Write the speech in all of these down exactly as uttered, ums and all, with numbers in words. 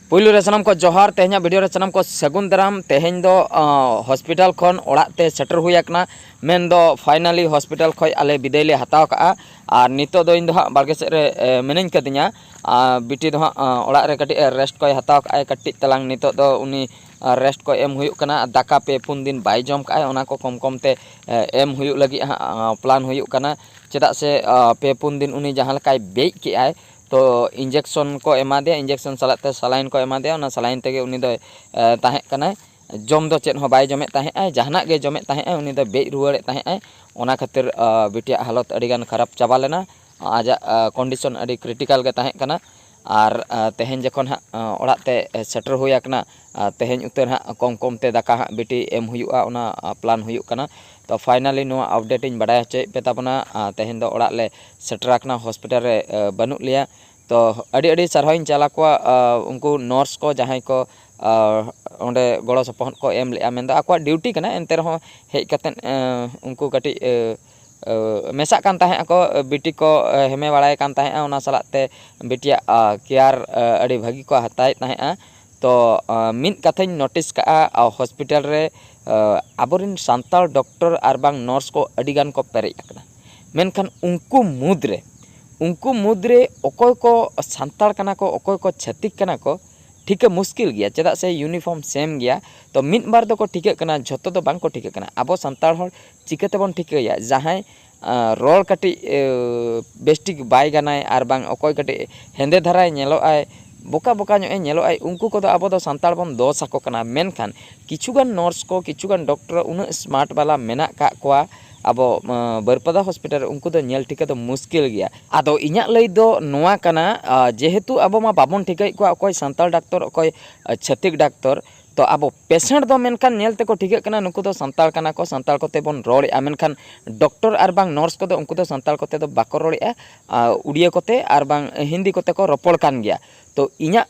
ᱯᱩᱭᱞᱩ ᱨᱮ ᱥᱟᱱᱟᱢ ᱠᱚ ᱡᱚᱦᱟᱨ᱾ ᱛᱮᱦᱮᱧᱟᱜ ᱵᱷᱤᱰᱤᱭᱳ ᱨᱮ ᱥᱟᱱᱟᱢ ᱠᱚ ᱥᱟᱹᱜᱩᱱ ᱫᱟᱨᱟᱢ᱾ ᱛᱮᱦᱮᱧ ᱫᱚ ᱦᱚᱥᱯᱤᱴᱟᱞ ᱠᱷᱚᱱ ᱚᱲᱟᱜ ᱛᱮ ᱥᱮᱴᱮᱨ ᱦᱩᱭ ᱟᱠᱟᱱᱟ᱾ ᱢᱮᱱᱫᱚ ᱯᱷᱟᱭᱱᱟᱞᱤ ᱦᱚᱥᱯᱤᱴᱟᱞ ᱠᱷᱚᱱ ᱟᱞᱮ ᱵᱤᱫᱟᱹᱭ ᱞᱮ ᱦᱟᱛᱟᱣ ᱠᱟᱜᱼᱟ᱾ ᱟᱨ ᱱᱤᱛᱚᱜ ᱫᱚ ᱤᱧ ᱫᱚ ᱦᱟᱸᱜ ᱵᱟᱲᱜᱮ ᱥᱮᱫ ᱨᱮ ᱢᱤᱱᱟᱹᱧ ᱠᱟᱹᱫᱤᱧᱟ᱾ ᱟᱨ ᱵᱤᱴᱤ ᱫᱚ ᱦᱟᱸᱜ ᱚᱲᱟᱜ ᱨᱮ ᱠᱟᱹᱴᱤᱡ ᱨᱮᱥᱴ ᱠᱚᱭ ᱦᱟᱛᱟᱣ ᱠᱟᱜᱼᱟᱭ ᱠᱟᱹᱴᱤᱡ ᱛᱟᱞᱟᱝ᱾ ᱱᱤᱛᱚᱜ ᱫᱚ ᱩᱱᱤ ᱨᱮᱥᱴ ᱠᱚ ᱮᱢ ᱦᱩᱭᱩᱜ ᱠᱟᱱᱟ᱾ ᱫᱟᱠᱟ ᱯᱮ ᱯᱩᱱ ᱫᱤᱱ ᱵᱟᱭ ᱡᱚᱢ ᱠᱟᱜᱼᱟᱭ, ᱚᱱᱟ ᱠᱚ ᱠᱚᱢ ᱠᱚᱢ ᱛᱮ ᱮᱢ ᱦᱩᱭᱩᱜ ᱞᱟᱹᱜᱤᱫ ᱦᱟᱸᱜ ᱯᱞᱟᱱ ᱦᱩᱭᱩᱜ ᱠᱟᱱᱟ᱾ ᱪᱮᱫᱟᱜ ᱥᱮ ᱯᱮ ᱯᱩᱱ ᱫᱤᱱ ᱩᱱᱤ ᱡᱟᱦᱟᱸ ᱞᱮᱠᱟᱭ ᱵᱮᱡ ᱠᱮᱜᱼᱟᱭ, ᱛᱚ ᱤᱧᱡᱮᱠᱥᱚᱱ ᱠᱚ ᱮᱢᱟ ᱫᱮᱭᱟ, ᱤᱧᱡᱮᱠᱥᱚᱱ ᱥᱟᱞᱟᱜ ᱛᱮ ᱥᱟᱞᱟᱭᱤᱱ ᱠᱚ ᱮᱢᱟ ᱫᱮᱭᱟ᱾ ᱚᱱᱟ ᱥᱟᱞᱟᱭᱤᱱ ᱛᱮᱜᱮ ᱩᱱᱤ ᱫᱚᱭ ᱛᱟᱦᱮᱸ ᱠᱟᱱᱟᱭ᱾ ᱡᱚᱢ ᱫᱚ ᱪᱮᱫ ᱦᱚᱸ ᱵᱟᱭ ᱡᱚᱢᱮᱫ ᱛᱟᱦᱮᱸᱜᱼᱟᱭ, ᱡᱟᱦᱟᱱᱟᱜ ᱜᱮ ᱡᱚᱢᱮᱫ ᱛᱟᱦᱮᱸᱜᱼᱟᱭ, ᱩᱱᱤ ᱫᱚ ᱵᱮᱡ ᱨᱩᱣᱟᱹᱲᱮᱫ ᱛᱟᱦᱮᱸᱜᱼᱟᱭ᱾ ᱚᱱᱟ ᱠᱷᱟᱹᱛᱤᱨ ᱵᱤᱴᱤᱭᱟᱜ ᱦᱟᱞᱚᱛ ᱟᱹᱰᱤᱜᱟᱱ ᱠᱷᱟᱨᱟᱯ ᱪᱟᱵᱟ ᱞᱮᱱᱟ᱾ ᱟᱡᱟᱜ ᱠᱚᱱᱰᱤᱥᱚᱱ ᱟᱹᱰᱤ ᱠᱨᱤᱴᱤᱠᱟᱞ ᱜᱮ ᱛᱟᱦᱮᱸ ᱠᱟᱱᱟ᱾ ᱟᱨ ᱛᱮᱦᱮᱧ ᱡᱚᱠᱷᱚᱱ ᱦᱟᱸᱜ ᱚᱲᱟᱜ ᱛᱮ ᱥᱮᱴᱮᱨ ᱦᱩᱭ ᱟᱠᱟᱱᱟ, ᱛᱮᱦᱮᱧ ᱩᱛᱟᱹᱨ ᱦᱟᱸᱜ ᱠᱚᱢ ᱠᱚᱢ ᱛᱮ ᱫᱟᱠᱟ ᱦᱟᱸᱜ ᱵᱤᱴᱤ ᱮᱢ ᱦᱩᱭᱩᱜᱼᱟ, ᱚᱱᱟ ᱯᱞᱟᱱ ᱦᱩᱭᱩᱜ ᱠᱟᱱᱟ᱾ ᱛᱚ ᱯᱷᱟᱭᱱᱟᱞᱤ ᱱᱚᱣᱟ ᱟᱯᱰᱮᱴ ᱤᱧ ᱵᱟᱰᱟᱭ ᱦᱚᱪᱚᱭᱮᱫ ᱯᱮ ᱛᱟᱵᱚᱱᱟ᱾ ᱛᱮᱦᱮᱧ ᱫᱚ ᱚᱲᱟᱜ ᱞᱮ ᱥᱮᱴᱮᱨ ᱟᱠᱟᱱᱟ, ᱦᱚᱥᱯᱤᱴᱟᱞ ᱨᱮ ᱵᱟᱹᱱᱩᱜ ᱞᱮᱭᱟ᱾ ᱛᱚ ᱟᱹᱰᱤ ᱟᱹᱰᱤ ᱥᱟᱨᱦᱟᱣ ᱤᱧ ᱪᱟᱞ ᱟᱠᱚᱣᱟ ᱩᱱᱠᱩ ᱱᱟᱨᱥ ᱠᱚ, ᱡᱟᱦᱟᱸᱭ ᱠᱚ ᱚᱸᱰᱮ ᱜᱚᱲᱚ ᱥᱚᱯᱚᱦᱚᱫ ᱠᱚ ᱮᱢ ᱞᱮᱜᱼᱟ᱾ ᱢᱮᱱᱫᱚ ᱟᱠᱚᱣᱟᱜ ᱰᱤᱭᱩᱴᱤ ᱠᱟᱱᱟ, ᱮᱱᱛᱮ ᱨᱮᱦᱚᱸ ᱦᱮᱡ ᱠᱟᱛᱮᱫ ᱩᱱᱠᱩ ᱠᱟᱹᱴᱤᱡ ᱢᱮᱥᱟᱜ ᱠᱟᱱ ᱛᱟᱦᱮᱸ ᱟᱠᱚ᱾ ᱵᱤᱴᱤ ᱠᱚ ᱦᱮᱢᱮ ᱵᱟᱲᱟᱭ ᱠᱟᱱ ᱛᱟᱦᱮᱸᱜᱼᱟ, ᱚᱱᱟ ᱥᱟᱞᱟᱜ ᱛᱮ ᱵᱤᱴᱤᱭᱟᱜ ᱠᱮᱭᱟᱨ ᱟᱹᱰᱤ ᱵᱷᱟᱹᱜᱤ ᱠᱚ ᱦᱟᱛᱟᱣᱮᱫ ᱛᱟᱦᱮᱸᱜᱼᱟ᱾ ᱛᱚ ᱢᱤᱫ ᱠᱟᱛᱷᱟᱧ ᱱᱳᱴᱤᱥ ᱠᱟᱜᱼᱟ, ᱦᱚᱥᱯᱤᱴᱟᱞ ᱨᱮ ᱟᱵᱚᱨᱮᱱ ᱥᱟᱱᱛᱟᱲ ᱰᱚᱠᱴᱚᱨ ᱟᱨ ᱵᱟᱝ ᱱᱟᱨᱥ ᱠᱚ ᱟᱹᱰᱤᱜᱟᱱ ᱠᱚ ᱯᱮᱨᱮᱡ ᱟᱠᱟᱱᱟ᱾ ᱢᱮᱱᱠᱷᱟᱱ ᱩᱱᱠᱩ ᱢᱩᱫᱽᱨᱮ ᱩᱱᱠᱩ ᱢᱩᱫᱽᱨᱮ ᱚᱠᱚᱭ ᱠᱚ ᱥᱟᱱᱛᱟᱲ ᱠᱟᱱᱟ ᱠᱚ, ᱚᱠᱚᱭ ᱠᱚ ᱪᱷᱟᱹᱛᱤᱠ ᱠᱟᱱᱟ ᱠᱚ, ᱴᱷᱤᱠᱟᱹ ᱢᱩᱥᱠᱤᱞ ᱜᱮᱭᱟ᱾ ᱪᱮᱫᱟᱜ ᱥᱮ ᱤᱭᱩᱱᱤᱯᱷᱚᱨᱢ ᱥᱮᱢ ᱜᱮᱭᱟ᱾ ᱛᱚ ᱢᱤᱫ ᱵᱟᱨ ᱫᱚᱠᱚ ᱴᱷᱤᱠᱟᱹᱜ ᱠᱟᱱᱟ, ᱡᱷᱚᱛᱚ ᱫᱚ ᱵᱟᱝ ᱠᱚ ᱴᱷᱤᱠᱟᱹᱜ ᱠᱟᱱᱟ᱾ ᱟᱵᱚ ᱥᱟᱱᱛᱟᱲ ᱦᱚᱲ ᱪᱤᱠᱟᱹ ᱛᱮᱵᱚᱱ ᱴᱷᱤᱠᱟᱹᱭᱟ? ᱡᱟᱦᱟᱸᱭ ᱨᱚᱲ ᱠᱟᱹᱴᱤᱡ ᱵᱮᱥᱴᱷᱤᱠ ᱵᱟᱭ ᱜᱟᱱᱟᱭ ᱟᱨ ᱵᱟᱝ ᱚᱠᱚᱭ ᱠᱟᱹᱴᱤᱡ ᱦᱮᱸᱫᱮ ᱫᱷᱟᱨᱟᱭ ᱧᱮᱞᱚᱜ ᱟᱭ, ᱵᱚᱠᱟ ᱵᱚᱠᱟ ᱧᱚᱜ ᱮ ᱧᱮᱞᱚᱜ ᱟᱭ, ᱩᱱᱠᱩ ᱠᱚᱫᱚ ᱟᱵᱚ ᱫᱚ ᱥᱟᱱᱛᱟᱲ ᱵᱚᱱ ᱫᱳᱥ ᱟᱠᱚ ᱠᱟᱱᱟ᱾ ᱢᱮᱱᱠᱷᱟᱱ ᱠᱤᱪᱷᱩᱜᱟᱱ ᱱᱟᱨᱥ ᱠᱚ, ᱠᱤᱪᱷᱩᱜᱟᱱ ᱰᱚᱠᱴᱚᱨ ᱩᱱᱟᱹᱜ ᱥᱢᱟᱨᱴ ᱵᱟᱞᱟ ᱢᱮᱱᱟᱜ ᱠᱟᱜ ᱠᱚᱣᱟ ᱟᱵᱚ ᱵᱟᱹᱨᱯᱟᱫᱟ ᱦᱚᱥᱯᱤᱴᱟᱞ ᱨᱮ, ᱩᱱᱠᱩ ᱫᱚ ᱧᱮᱞ ᱴᱷᱤᱠᱟᱹ ᱫᱚ ᱢᱩᱥᱠᱤᱞ ᱜᱮᱭᱟ᱾ ᱟᱫᱚ ᱤᱧᱟᱹᱜ ᱞᱟᱹᱭ ᱫᱚ ᱱᱚᱣᱟ ᱠᱟᱱᱟ, ᱡᱮᱦᱮᱛᱩ ᱟᱵᱚ ᱢᱟ ᱵᱟᱵᱚᱱ ᱴᱷᱤᱠᱟᱹᱭᱮᱫ ᱠᱚᱣᱟ ᱚᱠᱚᱭ ᱥᱟᱱᱛᱟᱲ ᱰᱟᱠᱛᱚᱨ, ᱚᱠᱚᱭ ᱪᱷᱟᱹᱛᱤᱠ ᱰᱟᱠᱛᱚᱨ, ᱛᱚ ᱟᱵᱚ ᱯᱮᱥᱮᱱᱴ ᱫᱚ ᱢᱮᱱᱠᱷᱟᱱ ᱧᱮᱞ ᱛᱮᱠᱚ ᱴᱷᱤᱠᱟᱹᱜ ᱠᱟᱱᱟ ᱱᱩᱠᱩ ᱫᱚ ᱥᱟᱱᱛᱟᱲ ᱠᱟᱱᱟ ᱠᱚ, ᱥᱟᱱᱛᱟᱲ ᱠᱚᱛᱮ ᱵᱚᱱ ᱨᱚᱲᱮᱫᱼᱟ᱾ ᱢᱮᱱᱠᱷᱟᱱ ᱰᱚᱠᱴᱚᱨ ᱟᱨ ᱵᱟᱝ ᱱᱟᱨᱥ ᱠᱚᱫᱚ ᱩᱱᱠᱩ ᱫᱚ ᱥᱟᱱᱛᱟᱲ ᱠᱚᱛᱮ ᱫᱚ ᱵᱟᱠᱚ ᱨᱚᱲᱮᱫᱼᱟ, ᱩᱲᱤᱭᱟᱹ ᱠᱚᱛᱮ ᱟᱨ ᱵᱟᱝ ᱦᱤᱱᱫᱤ ᱠᱚᱛᱮ ᱠᱚ ᱨᱚᱯᱚᱲ ᱠᱟᱱ ᱜᱮᱭᱟ᱾ ᱛᱚ ᱤᱧᱟᱹᱜ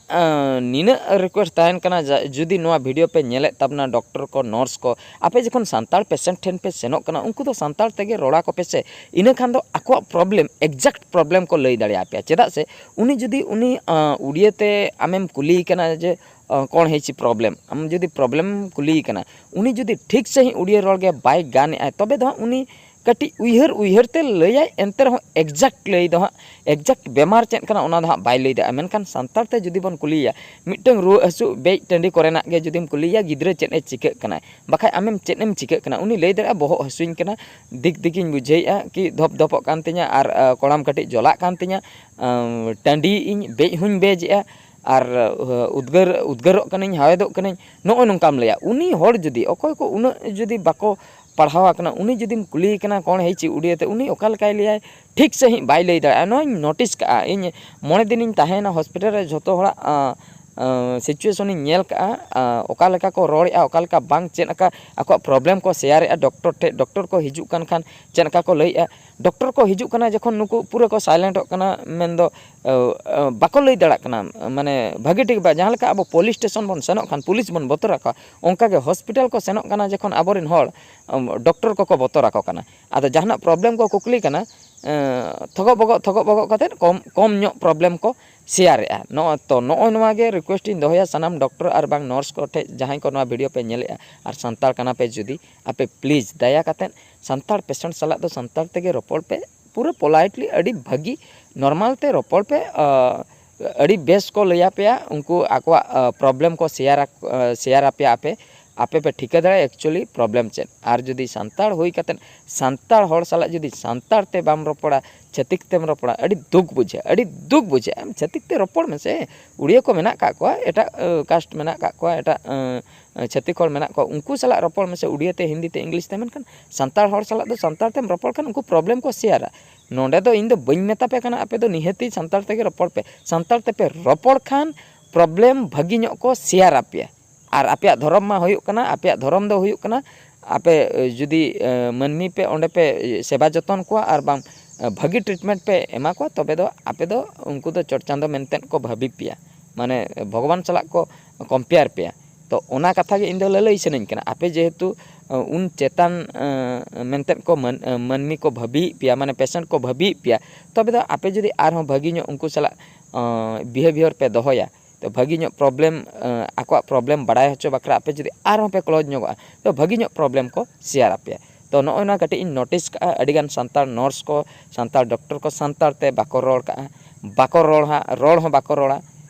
ᱱᱤᱱᱟᱹᱜ ᱨᱤᱠᱩᱭᱮᱥᱴ ᱛᱟᱦᱮᱱ ᱠᱟᱱᱟ, ᱡᱩᱫᱤ ᱱᱚᱣᱟ ᱵᱷᱤᱰᱤᱭᱳ ᱯᱮ ᱧᱮᱞᱮᱫ ᱛᱟᱵᱚᱱᱟ, ᱰᱚᱠᱴᱚᱨ ᱠᱚ, ᱱᱟᱨᱥ ᱠᱚ, ᱟᱯᱮ ᱡᱚᱠᱷᱚᱱ ᱥᱟᱱᱛᱟᱲ ᱯᱮᱥᱮᱱᱴ ᱴᱷᱮᱱ ᱯᱮ ᱥᱮᱱᱚᱜ ᱠᱟᱱᱟ, ᱩᱱᱠᱩ ᱫᱚ ᱥᱟᱱᱛᱟᱲ ᱛᱮᱜᱮ ᱨᱚᱲ ᱟᱠᱚ ᱯᱮ ᱥᱮ᱾ ᱤᱱᱟᱹ ᱠᱷᱟᱱ ᱫᱚ ᱟᱠᱚᱣᱟᱜ ᱯᱨᱚᱵᱞᱮᱢ, ᱮᱠᱡᱟᱠᱴ ᱯᱨᱚᱵᱞᱮᱢ ᱠᱚ ᱞᱟᱹᱭ ᱫᱟᱲᱮᱭᱟᱯᱮᱭᱟ᱾ ᱪᱮᱫᱟᱜ ᱥᱮ ᱩᱱᱤ ᱡᱩᱫᱤ ᱩᱱᱤ ᱩᱲᱤᱭᱟᱹ ᱛᱮ ᱟᱢᱮᱢ ᱠᱩᱞᱤᱭᱮ ᱠᱟᱱᱟ ᱡᱮ ᱠᱚᱱ ᱦᱮᱸᱪᱤ ᱯᱨᱚᱵᱞᱮᱢ, ᱟᱢ ᱡᱩᱫᱤ ᱯᱨᱚᱵᱞᱮᱢ ᱠᱩᱞᱤᱭᱮ ᱠᱟᱱᱟ, ᱩᱱᱤ ᱡᱩᱫᱤ ᱴᱷᱤᱠ ᱥᱟᱺᱦᱤᱡ ᱩᱲᱤᱭᱟᱹ ᱨᱚᱲ ᱜᱮ ᱵᱟᱭ ᱜᱟᱱᱮᱫᱼᱟᱭ, ᱛᱚᱵᱮ ᱫᱚ ᱦᱟᱸᱜ ᱩᱱᱤ ᱠᱟᱹᱴᱤᱡ ᱩᱭᱦᱟᱹᱨ ᱩᱭᱦᱟᱹᱨ ᱛᱮ ᱞᱟᱹᱭᱟᱭ, ᱮᱱᱛᱮ ᱨᱮᱦᱚᱸ ᱮᱠᱡᱟᱠᱴ ᱞᱟᱹᱭ ᱫᱚ ᱦᱟᱸᱜ, ᱮᱠᱡᱟᱠᱴ ᱵᱮᱢᱟᱨ ᱪᱮᱫ ᱠᱟᱱᱟ ᱚᱱᱟ ᱫᱚ ᱦᱟᱸᱜ ᱵᱟᱭ ᱞᱟᱹᱭ ᱫᱟᱲᱮᱭᱟᱜᱼᱟ᱾ ᱢᱮᱱᱠᱷᱟᱱ ᱥᱟᱱᱛᱟᱲ ᱛᱮ ᱡᱩᱫᱤ ᱵᱚᱱ ᱠᱩᱞᱤᱭᱮᱭᱟ, ᱢᱤᱫᱴᱟᱝ ᱨᱩᱣᱟᱹ ᱦᱟᱹᱥᱩ ᱵᱮᱡ ᱴᱟᱺᱰᱤ ᱠᱚᱨᱮᱱᱟᱜ ᱜᱮ ᱡᱩᱫᱤᱢ ᱠᱩᱞᱤᱭᱮᱭᱟ, ᱜᱤᱫᱽᱨᱟᱹ ᱪᱮᱫ ᱮ ᱪᱤᱠᱟᱹᱜ ᱠᱟᱱᱟᱭ, ᱵᱟᱠᱷᱟᱡ ᱟᱢᱮᱢ ᱪᱮᱫ ᱮᱢ ᱪᱤᱠᱟᱹᱜ ᱠᱟᱱᱟ, ᱩᱱᱤ ᱞᱟᱹᱭ ᱫᱟᱲᱮᱭᱟᱜᱼᱟ, ᱵᱚᱦᱚᱜ ᱦᱟᱹᱥᱩᱧ ᱠᱟᱱᱟ, ᱫᱤᱠ ᱫᱤᱠᱤᱧ ᱵᱩᱡᱷᱟᱹᱣᱮᱫᱼᱟ, ᱠᱤ ᱫᱷᱚᱯ ᱫᱷᱚᱯᱚᱜ ᱠᱟᱱ ᱛᱤᱧᱟ, ᱟᱨ ᱠᱚᱲᱟᱢ ᱠᱟᱹᱴᱤᱡ ᱡᱚᱞᱟᱜ ᱠᱟᱱ ᱛᱤᱧᱟ, ᱴᱟᱺᱰᱤᱭᱮᱫ ᱟᱹᱧ, ᱵᱮᱡ ᱦᱚᱸᱧ ᱵᱮᱡᱮᱜᱼᱟ, ᱟᱨ ᱩᱫᱽᱜᱟᱹᱨ ᱩᱫᱽᱜᱟᱹᱨᱚᱜ ᱠᱟᱹᱱᱟᱹᱧ, ᱦᱟᱣᱮᱫᱚᱜ ᱠᱟᱹᱱᱟᱹᱧ, ᱱᱚᱜᱼᱚᱭ ᱱᱚᱝᱠᱟᱢ ᱞᱟᱹᱭᱟ᱾ ᱩᱱᱤ ᱦᱚᱲ ᱡᱩᱫᱤ, ᱚᱠᱚᱭ ᱠᱚ ᱩᱱᱟᱹᱜ ᱡᱩᱫᱤ ᱵᱟᱠᱚ ᱯᱟᱲᱦᱟᱣ ᱟᱠᱟᱱᱟ, ᱩᱱᱤ ᱡᱩᱫᱤᱢ ᱠᱩᱞᱤᱭᱮ ᱠᱟᱱᱟ ᱠᱚᱱ ᱦᱮᱸᱪᱤ ᱩᱲᱤᱭᱟᱹ ᱛᱮ, ᱩᱱᱤ ᱚᱠᱟ ᱞᱮᱠᱟᱭ ᱞᱟᱹᱭᱟᱭ? ᱴᱷᱤᱠ ᱥᱟᱺᱦᱤᱡ ᱵᱟᱭ ᱞᱟᱹᱭ ᱫᱟᱲᱮᱭᱟᱜᱼᱟ᱾ ᱱᱚᱣᱟᱧ ᱱᱳᱴᱤᱥ ᱠᱟᱜᱼᱟ, ᱤᱧ ᱢᱚᱬᱮ ᱫᱤᱱᱤᱧ ᱛᱟᱦᱮᱸᱭᱮᱱᱟ ᱦᱚᱥᱯᱤᱴᱟᱞ ᱨᱮ, ᱡᱷᱚᱛᱚ ᱦᱚᱲᱟᱜ ᱥᱤᱪᱩᱭᱮᱥᱚᱱᱤᱧ ᱧᱮᱞ ᱠᱟᱜᱼᱟ, ᱚᱠᱟ ᱞᱮᱠᱟ ᱠᱚ ᱨᱚᱲᱮᱫᱼᱟ, ᱚᱠᱟ ᱞᱮᱠᱟ ᱵᱟᱝ, ᱪᱮᱫ ᱞᱮᱠᱟ ᱟᱠᱚᱣᱟᱜ ᱯᱨᱚᱵᱞᱮᱢ ᱠᱚ ᱥᱮᱭᱟᱨᱮᱫᱼᱟ ᱰᱚᱠᱴᱚᱨ ᱴᱷᱮᱱ, ᱰᱚᱠᱴᱚᱨ ᱠᱚ ᱦᱤᱡᱩᱜ ᱠᱟᱱ ᱠᱷᱟᱱ ᱪᱮᱫ ᱞᱮᱠᱟ ᱠᱚ ᱞᱟᱹᱭᱮᱫᱼᱟ, ᱰᱚᱠᱴᱚᱨ ᱠᱚ ᱦᱤᱡᱩᱜ ᱠᱟᱱᱟ ᱡᱚᱠᱷᱚᱱ, ᱱᱩᱠᱩ ᱯᱩᱨᱟᱹ ᱠᱚ ᱥᱟᱭᱞᱮᱱᱴᱚᱜ ᱠᱟᱱᱟ, ᱢᱮᱱᱫᱚ ᱵᱟᱠᱚ ᱞᱟᱹᱭ ᱫᱟᱲᱮᱭᱟᱜ ᱠᱟᱱᱟ, ᱢᱟᱱᱮ ᱵᱷᱟᱹᱜᱤ ᱴᱷᱤᱠ ᱵᱟ-, ᱡᱟᱦᱟᱸ ᱞᱮᱠᱟ ᱟᱵᱚ ᱯᱩᱞᱤᱥ ᱥᱴᱮᱥᱚᱱ ᱵᱚᱱ ᱥᱮᱱᱚᱜ ᱠᱷᱟᱱ ᱯᱩᱞᱤᱥ ᱵᱚᱱ ᱵᱚᱛᱚᱨ ᱟᱠᱚᱣᱟ, ᱚᱱᱠᱟᱜᱮ ᱦᱚᱥᱯᱤᱴᱟᱞ ᱠᱚ ᱥᱮᱱᱚᱜ ᱠᱟᱱᱟ ᱡᱚᱠᱷᱚᱱ ᱟᱵᱚᱨᱮᱱ ᱦᱚᱲ, ᱰᱚᱠᱴᱚᱨ ᱠᱚᱠᱚ ᱵᱚᱛᱚᱨ ᱟᱠᱚ ᱠᱟᱱᱟ᱾ ᱟᱫᱚ ᱡᱟᱦᱟᱱᱟᱜ ᱯᱨᱚᱵᱞᱮᱢ ᱠᱚ ᱠᱩᱠᱞᱤ ᱠᱟᱱᱟ, ᱛᱷᱚᱜᱚᱜ ᱵᱚᱜᱚᱜ, ᱛᱷᱚᱜᱚᱜ ᱵᱚᱜᱚᱜ ᱠᱟᱛᱮᱫ ᱠᱚᱢ, ᱠᱚᱢ ᱧᱚᱜ ᱯᱨᱚᱵᱞᱮᱢ ᱠᱚ ᱥᱮᱭᱟᱨᱮᱜᱼᱟ᱾ ᱱᱚᱜᱼᱚᱭ ᱛᱚ, ᱱᱚᱜᱼᱚᱭ ᱱᱚᱣᱟ ᱜᱮ ᱨᱤᱠᱩᱭᱮᱥᱴ ᱤᱧ ᱫᱚᱦᱚᱭᱟ ᱥᱟᱱᱟᱢ ᱰᱚᱠᱴᱚᱨ ᱟᱨ ᱵᱟᱝ ᱱᱟᱨᱥ ᱠᱚ ᱴᱷᱮᱱ, ᱡᱟᱦᱟᱸᱭ ᱠᱚ ᱱᱚᱣᱟ ᱵᱷᱤᱰᱤᱭᱳ ᱯᱮ ᱧᱮᱞᱮᱜᱼᱟ ᱟᱨ ᱥᱟᱱᱛᱟᱲ ᱠᱟᱱᱟ ᱯᱮ ᱡᱩᱫᱤ, ᱟᱯᱮ ᱯᱞᱤᱡᱽ ᱫᱟᱭᱟ ᱠᱟᱛᱮᱫ ᱥᱟᱱᱛᱟᱲ ᱯᱮᱥᱮᱱᱴ ᱥᱟᱞᱟᱜ ᱫᱚ ᱥᱟᱱᱛᱟᱲ ᱛᱮᱜᱮ ᱨᱚᱯᱚᱲ ᱯᱮ, ᱯᱩᱨᱟᱹ ᱯᱳᱞᱟᱭᱤᱴᱞᱤ, ᱟᱹᱰᱤ ᱵᱷᱟᱹᱜᱤ ᱱᱚᱨᱢᱟᱞ ᱛᱮ ᱨᱚᱯᱚᱲ ᱯᱮ᱾ ᱟᱹᱰᱤ ᱵᱮᱥ ᱠᱚ ᱞᱟᱹᱭ ᱟᱯᱮᱭᱟ, ᱩᱱᱠᱩ ᱟᱠᱚᱣᱟᱜ ᱯᱨᱚᱵᱞᱮᱢ ᱠᱚ ᱥᱮᱭᱟᱨ, ᱥᱮᱭᱟᱨ ᱟᱯᱮᱭᱟ ᱟᱯᱮ᱾ ᱟᱯᱮ ᱯᱮ ᱴᱷᱤᱠᱟᱹ ᱫᱟᱲᱮᱭᱟᱜᱼᱟ ᱮᱠᱪᱩᱭᱮᱞᱤ ᱯᱨᱚᱵᱞᱮᱢ ᱪᱮᱫ᱾ ᱟᱨ ᱡᱩᱫᱤ ᱥᱟᱱᱛᱟᱲ ᱦᱩᱭ ᱠᱟᱛᱮᱫ ᱥᱟᱱᱛᱟᱲ ᱦᱚᱲ ᱥᱟᱞᱟᱜ ᱡᱩᱫᱤ ᱥᱟᱱᱛᱟᱲ ᱛᱮ ᱵᱟᱢ ᱨᱚᱯᱚᱲᱟ, ᱪᱷᱟᱹᱛᱤᱠ ᱛᱮᱢ ᱨᱚᱯᱚᱲᱟ, ᱟᱹᱰᱤ ᱫᱩᱠ ᱵᱩᱡᱷᱟᱹᱜᱼᱟ, ᱟᱹᱰᱤ ᱫᱩᱠ ᱵᱩᱡᱷᱟᱹᱜᱼᱟ᱾ ᱟᱢ ᱪᱷᱟᱹᱛᱤᱠ ᱛᱮ ᱨᱚᱯᱚᱲ ᱢᱮᱥᱮ, ᱩᱲᱤᱭᱟᱹ ᱠᱚ ᱢᱮᱱᱟᱜ ᱠᱟᱜ ᱠᱚᱣᱟ, ᱮᱴᱟᱜ ᱠᱟᱥᱴ ᱢᱮᱱᱟᱜ ᱠᱟᱜ ᱠᱚᱣᱟ, ᱮᱴᱟᱜ ᱪᱷᱟᱹᱛᱤᱠ ᱦᱚᱲ ᱢᱮᱱᱟᱜ ᱠᱚᱣᱟ, ᱩᱱᱠᱩ ᱥᱟᱞᱟᱜ ᱨᱚᱯᱚᱲ ᱢᱮᱥᱮ ᱩᱲᱤᱭᱟᱹ ᱛᱮ, ᱦᱤᱱᱫᱤ ᱛᱮ, ᱤᱝᱞᱤᱥ ᱛᱮ᱾ ᱢᱮᱱᱠᱷᱟᱱ ᱥᱟᱱᱛᱟᱲ ᱦᱚᱲ ᱥᱟᱞᱟᱜ ᱫᱚ ᱥᱟᱱᱛᱟᱲ ᱛᱮᱢ ᱨᱚᱯᱚᱲ ᱠᱷᱟᱱ ᱩᱱᱠᱩ ᱯᱨᱚᱵᱞᱮᱢ ᱠᱚ ᱥᱮᱭᱟᱨᱟ᱾ ᱱᱚᱰᱮ ᱫᱚ ᱤᱧ ᱫᱚ ᱵᱟᱹᱧ ᱢᱮᱛᱟ ᱯᱮ ᱠᱟᱱᱟ ᱟᱯᱮ ᱫᱚ ᱱᱤᱦᱟᱹᱛᱤ ᱥᱟᱱᱛᱟᱲ ᱛᱮᱜᱮ ᱨᱚᱯᱚᱲ ᱯᱮ᱾ ᱥᱟᱱᱛᱟᱲ ᱛᱮᱯᱮ ᱨᱚᱯᱚᱲ ᱠᱷᱟᱱ ᱯᱨᱚᱵᱞᱮᱢ ᱵᱷᱟᱹᱜᱤ ᱧᱚᱜ ᱠᱚ ᱥᱮᱭᱟᱨ ᱟᱯᱮᱭᱟ᱾ ᱟᱨ ᱟᱯᱮᱭᱟᱜ ᱫᱷᱚᱨᱚᱢ ᱢᱟ ᱦᱩᱭᱩᱜ ᱠᱟᱱᱟ, ᱟᱯᱮᱭᱟᱜ ᱫᱷᱚᱨᱚᱢ ᱫᱚ ᱦᱩᱭᱩᱜ ᱠᱟᱱᱟ, ᱟᱯᱮ ᱡᱩᱫᱤ ᱢᱟᱹᱱᱢᱤ ᱯᱮ ᱚᱸᱰᱮ ᱯᱮ ᱥᱮᱵᱟ ᱡᱚᱛᱚᱱ ᱠᱚᱣᱟ ᱟᱨ ᱵᱟᱝ ᱵᱷᱟᱹᱜᱤ treatment ᱯᱮ ᱮᱢᱟ ᱠᱚᱣᱟ, ᱛᱚᱵᱮ ᱫᱚ ᱟᱯᱮ ᱫᱚ ᱩᱱᱠᱩ ᱫᱚ ᱪᱚᱴ ᱪᱟᱸᱫᱚ ᱢᱮᱱᱛᱮ ᱠᱚ ᱵᱷᱟᱹᱵᱤ ᱯᱮᱭᱟ, ᱢᱟᱱᱮ ᱵᱷᱚᱜᱚᱵᱟᱱ ᱥᱟᱞᱟᱜ ᱠᱚ compare ᱯᱮᱭᱟ᱾ ᱛᱚ ᱚᱱᱟ ᱠᱟᱛᱷᱟ ᱜᱮ ᱤᱧ ᱫᱚ ᱞᱟᱹᱞᱟᱹᱭ ᱥᱟᱱᱟᱧ ᱠᱟᱱᱟ, ᱟᱯᱮ ᱡᱮᱦᱮᱛᱩ ᱩᱱ ᱪᱮᱛᱟᱱ ᱢᱮᱱᱛᱮ ᱠᱚ ᱢᱟᱹᱱ-, ᱢᱟᱹᱱᱢᱤ ᱠᱚ ᱵᱷᱟᱹᱵᱤᱭᱮᱫ ᱯᱮᱭᱟ, ᱢᱟᱱᱮ patient ᱠᱚ ᱵᱷᱟᱹᱵᱤᱭᱮᱫ ᱯᱮᱭᱟ, ᱛᱚᱵᱮ ᱫᱚ ᱟᱯᱮ ᱡᱩᱫᱤ ᱟᱨᱦᱚᱸ ᱵᱷᱟᱹᱜᱤ ᱧᱚᱜ ᱩᱱᱠᱩ ᱥᱟᱞᱟᱜ behaviour ᱯᱮ ᱫᱚᱦᱚᱭᱟ, ᱛᱚ ᱵᱷᱟᱹᱜᱤ ᱧᱚᱜ problem, ᱟᱠᱚᱣᱟᱜ problem ᱵᱟᱲᱟᱭ ᱦᱚᱪᱚ ᱵᱟᱠᱷᱨᱟ ᱟᱯᱮ ᱡᱩᱫᱤ ᱟᱨᱦᱚᱸ ᱯᱮ close ᱧᱚᱜᱚᱜᱼᱟ, ᱛᱚ ᱵᱷᱟᱹᱜᱤ ᱧᱚᱜ problem ᱠᱚ share ᱟᱯᱮᱭᱟ᱾ ᱛᱚ ᱱᱚᱜᱼᱚᱭ ᱱᱚᱣᱟ ᱠᱟᱹᱴᱤᱡ ᱤᱧ notice ᱠᱟᱜᱼᱟ, ᱟᱹᱰᱤᱜᱟᱱ ᱥᱟᱱᱛᱟᱲ nurse ᱠᱚ, ᱥᱟᱱᱛᱟᱲ doctor ᱠᱚ ᱥᱟᱱᱛᱟᱲ ᱛᱮ ᱵᱟᱠᱚ ᱨᱚᱲ ᱠᱟᱜᱼᱟ, ᱵᱟᱠᱚ ᱨᱚᱲ ᱦᱟᱸᱜ, ᱨᱚᱲ ᱦᱚᱸ ᱵᱟᱠᱚ ᱨᱚᱲᱟ᱾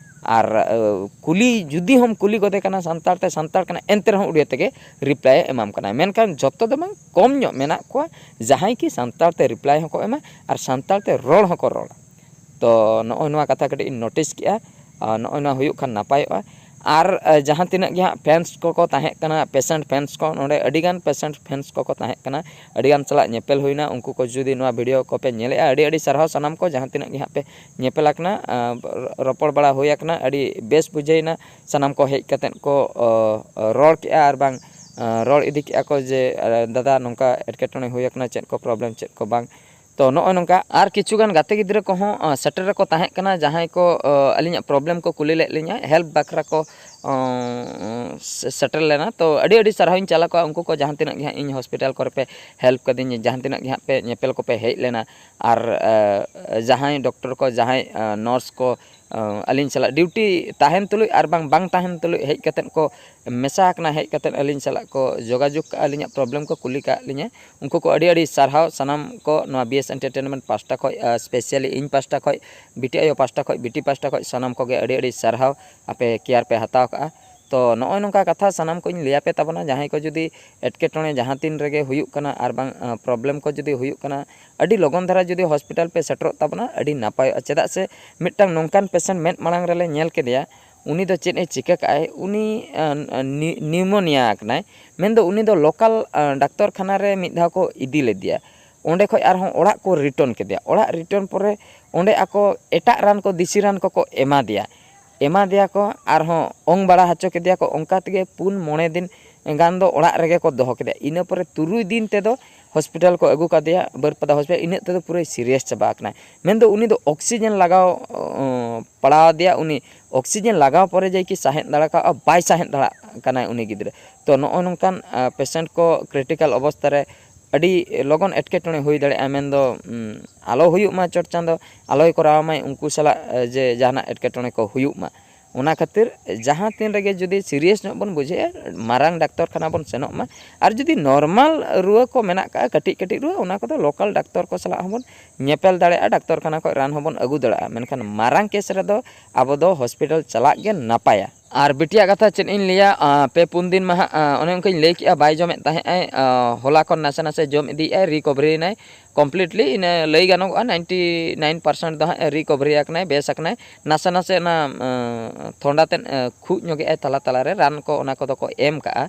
ᱟᱨ ᱠᱩᱞᱤ ᱡᱩᱫᱤ ᱦᱚᱢ ᱠᱩᱞᱤ ᱜᱚᱫᱮ ᱠᱟᱱᱟ ᱥᱟᱱᱛᱟᱲ ᱛᱮ, ᱥᱟᱱᱛᱟᱲ ᱠᱟᱱᱟ, ᱮᱱᱛᱮ ᱨᱮᱦᱚᱸ ᱩᱲᱤᱭᱟ ᱛᱮᱜᱮ reply ᱮ ᱮᱢᱟᱢ ᱠᱟᱱᱟ᱾ ᱢᱮᱱᱠᱷᱟᱱ ᱡᱚᱛᱚ ᱫᱚ ᱵᱟᱝ, ᱠᱚᱢ ᱧᱚᱜ ᱢᱮᱱᱟᱜ ᱠᱚᱣᱟ ᱡᱟᱦᱟᱸᱭ ᱠᱤ ᱥᱟᱱᱛᱟᱲ ᱛᱮ reply ᱦᱚᱸᱠᱚ ᱮᱢᱟ ᱟᱨ ᱥᱟᱱᱛᱟᱲ ᱛᱮ ᱨᱚᱲ ᱦᱚᱸᱠᱚ ᱨᱚᱲᱟ᱾ ᱛᱚ ᱱᱚᱜᱼᱚᱭ ᱱᱚᱣᱟ ᱠᱟᱛᱷᱟ ᱠᱟᱹᱴᱤᱡ ᱤᱧ notice ᱠᱮᱜᱼᱟ, ᱟᱨ ᱱᱚᱜᱼᱚᱭ ᱱᱚᱣᱟ ᱦᱩᱭᱩᱜ ᱠᱷᱟᱱ ᱱᱟᱯᱟᱭᱚᱜᱼᱟ᱾ ᱟᱨ ᱡᱟᱦᱟᱸ ᱛᱤᱱᱟᱹᱜ ᱜᱮ ᱦᱟᱸᱜ fans ᱠᱚᱠᱚ ᱛᱟᱦᱮᱸ ᱠᱟᱱᱟ, patient fans ᱠᱚ, ᱱᱚᱰᱮ ᱟᱹᱰᱤᱜᱟᱱ patient fans ᱠᱚᱠᱚ ᱛᱟᱦᱮᱸ ᱠᱟᱱᱟ, ᱟᱹᱰᱤᱜᱟᱱ ᱥᱟᱞᱟᱜ ᱧᱮᱯᱮᱞ ᱦᱩᱭᱱᱟ᱾ ᱩᱱᱠᱩ ᱠᱚ ᱡᱩᱫᱤ ᱱᱚᱣᱟ video ᱠᱚᱯᱮ ᱧᱮᱞᱮᱜᱼᱟ, ᱟᱹᱰᱤ ᱟᱹᱰᱤ ᱥᱟᱨᱦᱟᱣ ᱥᱟᱱᱟᱢ ᱠᱚ ᱡᱟᱦᱟᱸ ᱛᱤᱱᱟᱹᱜ ᱜᱮ ᱦᱟᱸᱜ ᱯᱮ ᱧᱮᱯᱮᱞ ᱟᱠᱟᱱᱟ, ᱨᱚᱯᱚᱲ ᱵᱟᱲᱟ ᱦᱩᱭ ᱟᱠᱟᱱᱟ, ᱟᱹᱰᱤ ᱵᱮᱥ ᱵᱩᱡᱷᱟᱹᱣᱱᱟ᱾ ᱥᱟᱱᱟᱢ ᱠᱚ ᱦᱮᱡ ᱠᱟᱛᱮᱫ ᱠᱚ ᱨᱚᱲ ᱠᱮᱜᱼᱟ, ᱟᱨ ᱵᱟᱝ ᱨᱚᱲ ᱤᱫᱤ ᱠᱮᱜᱼᱟ ᱠᱚ ᱡᱮ, "ᱫᱟᱫᱟ, ᱱᱚᱝᱠᱟ ᱮᱴᱠᱮᱴᱚᱬᱮ ᱦᱩᱭ ᱟᱠᱟᱱᱟ, ᱪᱮᱫ ᱠᱚ problem, ᱪᱮᱫ ᱠᱚ ᱵᱟᱝ?" ᱛᱚ ᱱᱚᱜᱼᱚᱭ ᱱᱚᱝᱠᱟ ᱟᱨ ᱠᱤᱪᱷᱩ ᱜᱟᱱ ᱜᱟᱛᱮ ᱜᱤᱫᱽᱨᱟᱹ ᱠᱚᱦᱚᱸ ᱥᱮᱴᱮᱨ ᱨᱮᱠᱚ ᱛᱟᱦᱮᱸ ᱠᱟᱱᱟ, ᱡᱟᱦᱟᱸᱭ ᱠᱚ ᱟᱹᱞᱤᱧᱟᱜ problem ᱠᱚ ᱠᱩᱞᱤ ᱞᱮᱫ ᱞᱤᱧᱟ, help ᱵᱟᱠᱷᱨᱟ ᱠᱚ ᱥᱮᱴᱮᱨ ᱞᱮᱱᱟ᱾ ᱛᱚ ᱟᱹᱰᱤ ᱟᱹᱰᱤ ᱥᱟᱨᱦᱟᱣ ᱤᱧ ᱪᱟᱞ ᱟᱠᱚᱣᱟ ᱩᱱᱠᱩ ᱠᱚ, ᱡᱟᱦᱟᱸ ᱛᱤᱱᱟᱹᱜ ᱜᱮ ᱦᱟᱸᱜ ᱤᱧ hospital ᱠᱚᱨᱮ ᱯᱮ help ᱠᱟᱹᱫᱤᱧ, ᱡᱟᱦᱟᱸ ᱛᱤᱱᱟᱹᱜ ᱜᱮ ᱦᱟᱸᱜ ᱯᱮ ᱧᱮᱯᱮᱞ ᱠᱚᱯᱮ ᱦᱮᱡ ᱞᱮᱱᱟ, ᱟᱨ ᱡᱟᱦᱟᱸᱭ doctor ᱠᱚ, ᱡᱟᱦᱟᱸᱭ nurse ᱠᱚ ᱟᱹᱞᱤᱧ ᱥᱟᱞᱟᱜ duty ᱛᱟᱦᱮᱱ ᱛᱩᱞᱩᱡ ᱟᱨ ᱵᱟᱝ ᱵᱟᱝ ᱛᱟᱦᱮᱱ ᱛᱩᱞᱩᱡ ᱦᱮᱡ ᱠᱟᱛᱮᱫ ᱠᱚ ᱢᱮᱥᱟ ᱟᱠᱟᱱᱟ, ᱦᱮᱡ ᱠᱟᱛᱮᱫ ᱟᱹᱞᱤᱧ ᱥᱟᱞᱟᱜ ᱠᱚ ᱡᱳᱜᱟᱡᱳᱜᱽ ᱠᱟᱜᱼᱟ, ᱟᱹᱞᱤᱧᱟᱜ problem ᱠᱚ ᱠᱩᱞᱤ ᱠᱟᱜ ᱞᱤᱧᱟᱹ᱾ ᱩᱱᱠᱩ ᱠᱚ ᱟᱹᱰᱤ ᱟᱹᱰᱤ ᱥᱟᱨᱦᱟᱣ ᱥᱟᱱᱟᱢ ᱠᱚ ᱱᱚᱣᱟ BS Entertainment ᱯᱟᱥᱴᱟ ᱠᱷᱚᱱ, specially ᱤᱧ ᱯᱟᱥᱴᱟ ᱠᱷᱚᱱ, ᱵᱤᱴᱤ ᱟᱭᱳ ᱯᱟᱥᱴᱟ ᱠᱷᱚᱱ, ᱵᱤᱴᱤ ᱯᱟᱥᱴᱟ ᱠᱷᱚᱱ ᱥᱟᱱᱟᱢ ᱠᱚᱜᱮ ᱟᱹᱰᱤ ᱟᱹᱰᱤ ᱥᱟᱨᱦᱟᱣ, ᱟᱯᱮ care ᱯᱮ ᱦᱟᱛᱟᱣ ᱠᱟᱜᱼᱟ᱾ ᱛᱚ ᱱᱚᱜᱼᱚᱭ ᱱᱚᱝᱠᱟ ᱠᱟᱛᱷᱟ ᱥᱟᱱᱟᱢ ᱠᱚᱧ ᱞᱟᱹᱭ ᱟᱯᱮ ᱛᱟᱵᱚᱱᱟ, ᱡᱟᱦᱟᱸᱭ ᱠᱚ ᱡᱩᱫᱤ ᱮᱴᱠᱮᱴᱚᱬᱮ ᱡᱟᱦᱟᱸ ᱛᱤᱱ ᱨᱮᱜᱮ ᱦᱩᱭᱩᱜ ᱠᱟᱱᱟ ᱟᱨ ᱵᱟᱝ problem ᱠᱚ ᱡᱩᱫᱤ ᱦᱩᱭᱩᱜ ᱠᱟᱱᱟ, ᱟᱹᱰᱤ ᱞᱚᱜᱚᱱ ᱫᱷᱟᱨᱟ ᱡᱩᱫᱤ hospital ᱯᱮ ᱥᱮᱴᱮᱨᱚᱜ ᱛᱟᱵᱚᱱᱟ, ᱟᱹᱰᱤ ᱱᱟᱯᱟᱭᱚᱜᱼᱟ᱾ ᱪᱮᱫᱟᱜ ᱥᱮ ᱢᱤᱫᱴᱟᱝ ᱱᱚᱝᱠᱟᱱ patient ᱢᱮᱫ ᱢᱟᱲᱟᱝ ᱨᱮᱞᱮ ᱧᱮᱞ ᱠᱮᱫᱮᱭᱟ, ᱩᱱᱤ ᱫᱚ ᱪᱮᱫ ᱮ ᱪᱤᱠᱟᱹ ᱠᱟᱜᱼᱟᱭ, ᱩᱱᱤ pneumonia ᱟᱠᱟᱱᱟᱭ, ᱢᱮᱱᱫᱚ ᱩᱱᱤ ᱫᱚ local ᱰᱟᱠᱛᱚᱨ ᱠᱷᱟᱱᱟ ᱨᱮ ᱢᱤᱫ ᱫᱷᱟᱣ ᱠᱚ ᱤᱫᱤ ᱞᱮᱫᱮᱭᱟ᱾ ᱚᱸᱰᱮ ᱠᱷᱚᱱ ᱟᱨᱦᱚᱸ ᱚᱲᱟᱜ ᱠᱚ return ᱠᱮᱫᱮᱭᱟ᱾ ᱚᱲᱟᱜ return ᱯᱚᱨᱮ ᱚᱸᱰᱮ ᱟᱠᱚ ᱮᱴᱟᱜ ᱨᱟᱱ ᱠᱚ, ᱫᱮᱥᱤ ᱨᱟᱱ ᱠᱚᱠᱚ ᱮᱢᱟ ᱫᱮᱭᱟ᱾ ᱮᱢᱟ ᱫᱮᱭᱟ ᱠᱚ, ᱟᱨᱦᱚᱸ ᱚᱝ ᱵᱟᱲᱟ ᱦᱚᱪᱚ ᱠᱮᱫᱮᱭᱟ ᱠᱚ᱾ ᱚᱱᱠᱟ ᱛᱮᱜᱮ ᱯᱩᱱ ᱢᱚᱬᱮ ᱫᱤᱱ ᱜᱟᱱ ᱫᱚ ᱚᱲᱟᱜ ᱨᱮᱜᱮ ᱠᱚ ᱫᱚᱦᱚ ᱠᱮᱫᱮᱭᱟ᱾ ᱤᱱᱟᱹ ᱯᱚᱨᱮ ᱛᱩᱨᱩᱭ ᱫᱤᱱ ᱛᱮᱫᱚ ᱦᱚᱥᱯᱤᱴᱟᱞ ᱠᱚ ᱟᱹᱜᱩ ᱠᱟᱫᱮᱭᱟ, ᱵᱟᱹᱨᱯᱟᱫᱟ ᱦᱚᱥᱯᱤᱴᱟᱞ, ᱤᱱᱟᱹᱜ ᱛᱮᱫᱚ ᱯᱩᱨᱟᱹᱭ ᱥᱤᱨᱤᱭᱟᱥ ᱪᱟᱵᱟ ᱟᱠᱟᱱᱟᱭ᱾ ᱢᱮᱱᱫᱚ ᱩᱱᱤ ᱫᱚ ᱚᱠᱥᱤᱡᱮᱱ ᱞᱟᱜᱟᱣ ᱚ, ᱯᱟᱲᱟᱣ ᱟᱫᱮᱭᱟ, ᱩᱱᱤ ᱚᱠᱥᱤᱡᱮᱱ ᱞᱟᱜᱟᱣ ᱯᱚᱨᱮ ᱡᱟᱭ ᱠᱤ ᱥᱟᱦᱮᱫ ᱫᱟᱲᱮ ᱠᱟᱜᱼᱟ, ᱵᱟᱭ ᱥᱟᱦᱮᱫ ᱫᱟᱲᱮᱭᱟᱜ ᱠᱟᱱᱟᱭ ᱩᱱᱤ ᱜᱤᱫᱽᱨᱟᱹ᱾ ᱛᱚ ᱱᱚᱜᱼᱚ ᱱᱚᱝᱠᱟᱱ ᱯᱮᱥᱮᱱᱴ ᱠᱚ ᱠᱨᱤᱴᱤᱠᱟᱞ ᱚᱵᱚᱥᱛᱟ ᱨᱮ ᱟᱹᱰᱤ ᱞᱚᱜᱚᱱ ᱮᱴᱠᱮᱴᱚᱬᱮ ᱦᱩᱭ ᱫᱟᱲᱮᱭᱟᱜᱼᱟ᱾ ᱢᱮᱱᱫᱚ ᱩᱢ, ᱟᱞᱚ ᱦᱩᱭᱩᱜ ᱢᱟ, ᱪᱚᱴ ᱪᱟᱸᱫᱚ ᱟᱞᱚᱭ ᱠᱚᱨᱟᱣ ᱢᱟᱭ, ᱩᱱᱠᱩ ᱥᱟᱞᱟᱜ ᱮ, ᱡᱮ ᱡᱟᱦᱟᱱᱟᱜ ᱮᱴᱠᱮᱴᱚᱬᱮ ᱠᱚ ᱦᱩᱭᱩᱜ ᱢᱟ᱾ ᱚᱱᱟ ᱠᱷᱟᱹᱛᱤᱨ ᱡᱟᱦᱟᱸ ᱛᱤᱱ ᱨᱮᱜᱮ ᱡᱩᱫᱤ ᱥᱤᱨᱤᱭᱟᱥ ᱧᱚᱜ ᱵᱚᱱ ᱵᱩᱡᱷᱟᱹᱣᱮᱫᱼᱟ, ᱢᱟᱨᱟᱝ ᱰᱟᱠᱛᱚᱨ ᱠᱷᱟᱱᱟ ᱵᱚᱱ ᱥᱮᱱᱚᱜ ᱢᱟ᱾ ᱟᱨ ᱡᱩᱫᱤ ᱱᱚᱨᱢᱟᱞ ᱨᱩᱣᱟᱹ ᱠᱚ ᱢᱮᱱᱟᱜ ᱠᱟᱜᱼᱟ, ᱠᱟᱹᱴᱤᱡ ᱠᱟᱹᱴᱤᱡ ᱨᱩᱣᱟᱹ, ᱚᱱᱟ ᱠᱚᱫᱚ ᱞᱳᱠᱟᱞ ᱰᱟᱠᱛᱚᱨ ᱠᱚ ᱥᱟᱞᱟᱜ ᱦᱚᱸᱵᱚᱱ ᱧᱮᱯᱮᱞ ᱫᱟᱲᱮᱭᱟᱜᱼᱟ, ᱰᱟᱠᱛᱚᱨ ᱠᱷᱟᱱᱟ ᱠᱷᱚᱱ ᱨᱟᱱ ᱦᱚᱸᱵᱚᱱ ᱟᱹᱜᱩ ᱫᱟᱲᱮᱭᱟᱜᱼᱟ᱾ ᱢᱮᱱᱠᱷᱟᱱ ᱢᱟᱨᱟᱝ ᱠᱮᱥ ᱨᱮᱫᱚ ᱟᱵᱚ ᱫᱚ ᱦᱚᱥᱯᱤᱴᱟᱞ ᱪᱟᱞᱟᱜ ᱜᱮ ᱱᱟᱯᱟᱭᱟ᱾ ᱟᱨ ᱵᱤᱴᱤᱭᱟᱜ ᱠᱟᱛᱷᱟ ᱪᱮᱫ ᱤᱧ ᱞᱟᱹᱭᱟ, ᱟᱸ, ᱯᱮ ᱯᱩᱱ ᱫᱤᱱ ᱢᱟ ᱦᱟᱸᱜ, ᱟᱸ, ᱚᱱᱮ ᱚᱱᱠᱟᱧ ᱞᱟᱹᱭ ᱠᱮᱜᱼᱟ, ᱵᱟᱭ ᱡᱚᱢᱮᱫ ᱛᱟᱦᱮᱸᱜ ᱟᱭ, ᱟᱸ, ᱦᱚᱞᱟ ᱠᱷᱚᱱ ᱱᱟᱥᱮ ᱱᱟᱥᱮ ᱡᱚᱢ ᱤᱫᱤᱭᱮᱜᱼᱟᱭ, ᱨᱤᱠᱚᱵᱷᱟᱨᱤ ᱮᱱᱟᱭ ᱠᱚᱢᱯᱞᱤᱴᱞᱤ᱾ ᱤᱱᱟᱹ ᱞᱟᱹᱭ ᱜᱟᱱᱚᱜᱚᱜᱼᱟ, ᱱᱟᱭᱤᱱᱴᱤ ᱱᱟᱭᱤᱱ ᱯᱟᱨᱥᱮᱱᱴ ᱫᱚ ᱦᱟᱸᱜ ᱨᱤᱠᱚᱵᱷᱟᱨᱤ ᱟᱠᱟᱱᱟᱭ, ᱵᱮᱥ ᱟᱠᱟᱱᱟᱭ᱾ ᱱᱟᱥᱮ ᱱᱟᱥᱮ ᱚᱱᱟ, ᱟᱸ, ᱛᱷᱚᱱᱰᱟ ᱛᱮᱫ, ᱟᱸ, ᱠᱷᱩᱜ ᱧᱚᱜᱮᱜᱼᱟᱭ ᱛᱟᱞᱟ ᱛᱟᱞᱟᱨᱮ, ᱨᱟᱱ ᱠᱚ ᱚᱱᱟ ᱠᱚᱫᱚ ᱠᱚ ᱮᱢ ᱠᱟᱜᱼᱟ᱾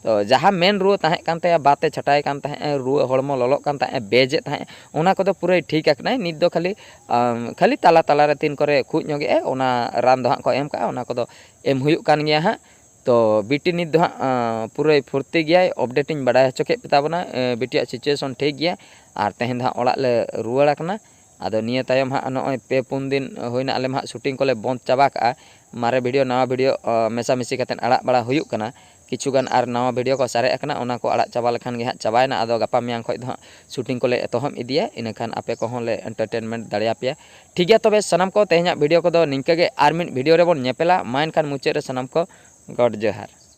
ᱛᱚ ᱡᱟᱦᱟᱸ ᱢᱮᱱ ᱨᱩᱣᱟᱹ ᱛᱟᱦᱮᱸ ᱠᱟᱱ ᱛᱟᱭᱟ, ᱵᱟᱛᱮ ᱪᱷᱟᱴᱟᱭ ᱠᱟᱱ ᱛᱟᱦᱮᱸᱜ, ᱨᱩᱣᱟᱹ ᱦᱚᱲᱢᱚ ᱞᱚᱞᱚᱜ ᱠᱟᱱ ᱛᱟᱦᱮᱸᱜ, ᱵᱮᱡᱮᱫ ᱛᱟᱦᱮᱸᱜ, ᱚᱱᱟ ᱠᱚᱫᱚ ᱯᱩᱨᱟᱹᱭ ᱴᱷᱤᱠ ᱟᱠᱟᱱᱟᱭ᱾ ᱱᱤᱛ ᱫᱚ ᱠᱷᱟᱹᱞᱤ, ᱟᱸ, ᱠᱷᱟᱹᱞᱤ ᱛᱟᱞᱟ ᱛᱟᱞᱟᱨᱮ ᱛᱤᱱ ᱠᱚᱨᱮ ᱠᱷᱩᱜ ᱧᱚᱜᱮᱜᱼᱟᱭ, ᱚᱱᱟ ᱨᱟᱱ ᱫᱚ ᱦᱟᱸᱜ ᱠᱚ ᱮᱢ ᱠᱟᱜᱼᱟ, ᱚᱱᱟ ᱠᱚᱫᱚ ᱮᱢ ᱦᱩᱭᱩᱜ ᱠᱟᱱ ᱜᱮᱭᱟ ᱦᱟᱸᱜ᱾ ᱛᱚ ᱵᱤᱴᱤ ᱱᱤᱛ ᱫᱚ ᱦᱟᱸᱜ, ᱟᱸ, ᱯᱩᱨᱟᱹᱭ ᱯᱷᱩᱨᱛᱤ ᱜᱮᱭᱟᱭ, ᱟᱯᱰᱮᱴ ᱤᱧ ᱵᱟᱰᱟᱭ ᱦᱚᱪᱚ ᱠᱮᱫ ᱯᱮ ᱛᱟᱵᱚᱱᱟ᱾ ᱮ, ᱵᱤᱴᱤᱭᱟᱜ ᱥᱤᱪᱩᱭᱮᱥᱚᱱ ᱴᱷᱤᱠ ᱜᱮᱭᱟ ᱟᱨ ᱛᱮᱦᱮᱧ ᱫᱚ ᱦᱟᱸᱜ ᱚᱲᱟᱜ ᱞᱮ ᱨᱩᱣᱟᱹᱲ ᱟᱠᱟᱱᱟ᱾ ᱟᱫᱚ ᱱᱤᱭᱟᱹ ᱛᱟᱭᱚᱢ ᱦᱟᱸᱜ ᱱᱚᱜᱼᱚᱭ ᱯᱮ ᱯᱩᱱ ᱫᱤᱱ ᱦᱩᱭᱱᱟ, ᱟᱞᱮ ᱢᱟ ᱦᱟᱸᱜ ᱥᱩᱴᱤᱝ ᱠᱚᱞᱮ ᱵᱚᱱᱫ ᱪᱟᱵᱟ ᱠᱟᱜᱼᱟ᱾ ᱢᱟᱨᱮ ᱵᱷᱤᱰᱤᱭᱳ ᱱᱟᱣᱟ ᱵᱷᱤᱰᱤᱭᱳ, ᱟᱸ, ᱢᱮᱥᱟᱢᱤᱥᱤ ᱠᱟᱛᱮᱫ ᱟᱲᱟᱜ ᱵᱟᱲᱟ ᱦᱩᱭᱩᱜ ᱠᱟᱱᱟ᱾ ᱠᱤᱪᱷᱩ ᱜᱟᱱ ᱟᱨ ᱱᱟᱣᱟ ᱵᱷᱤᱰᱤᱭᱳ ᱠᱚ ᱥᱟᱨᱮᱡ ᱟᱠᱟᱱᱟ, ᱚᱱᱟ ᱠᱚ ᱟᱲᱟᱜ ᱪᱟᱵᱟ ᱞᱮᱠᱷᱟᱱ ᱜᱮ ᱦᱟᱸᱜ ᱪᱟᱵᱟᱭᱮᱱᱟ᱾ ᱟᱫᱚ ᱜᱟᱯᱟ ᱢᱮᱭᱟᱝ ᱠᱷᱚᱱ ᱫᱚ ᱦᱟᱸᱜ ᱥᱩᱴᱤᱝ ᱠᱚᱞᱮ ᱮᱛᱚᱦᱚᱵ ᱤᱫᱤᱭᱟ, ᱤᱱᱟᱹᱠᱷᱟᱱ ᱟᱯᱮ ᱠᱚᱦᱚᱸ ᱞᱮ ᱮᱱᱴᱟᱨᱴᱮᱱᱢᱮᱱᱴ ᱫᱟᱲᱮᱭᱟᱯᱮᱭᱟ᱾ ᱴᱷᱤᱠ ᱜᱮᱭᱟ, ᱛᱚᱵᱮ ᱥᱟᱱᱟᱢ ᱠᱚ ᱛᱮᱦᱮᱧᱟᱜ ᱵᱷᱤᱰᱤᱭᱳ ᱠᱚᱫᱚ ᱱᱤᱝᱠᱟᱹ ᱜᱮ, ᱟᱨ ᱢᱤᱫ ᱵᱷᱤᱰᱤᱭᱳ ᱨᱮᱵᱚᱱ ᱧᱮᱯᱮᱞᱟ᱾ ᱢᱟ ᱮᱱᱠᱷᱟᱱ ᱢᱩᱪᱟᱹᱫ ᱨᱮ ᱥᱟᱱᱟᱢ ᱠᱚ ᱜᱚᱰ ᱡᱚᱦᱟᱨ᱾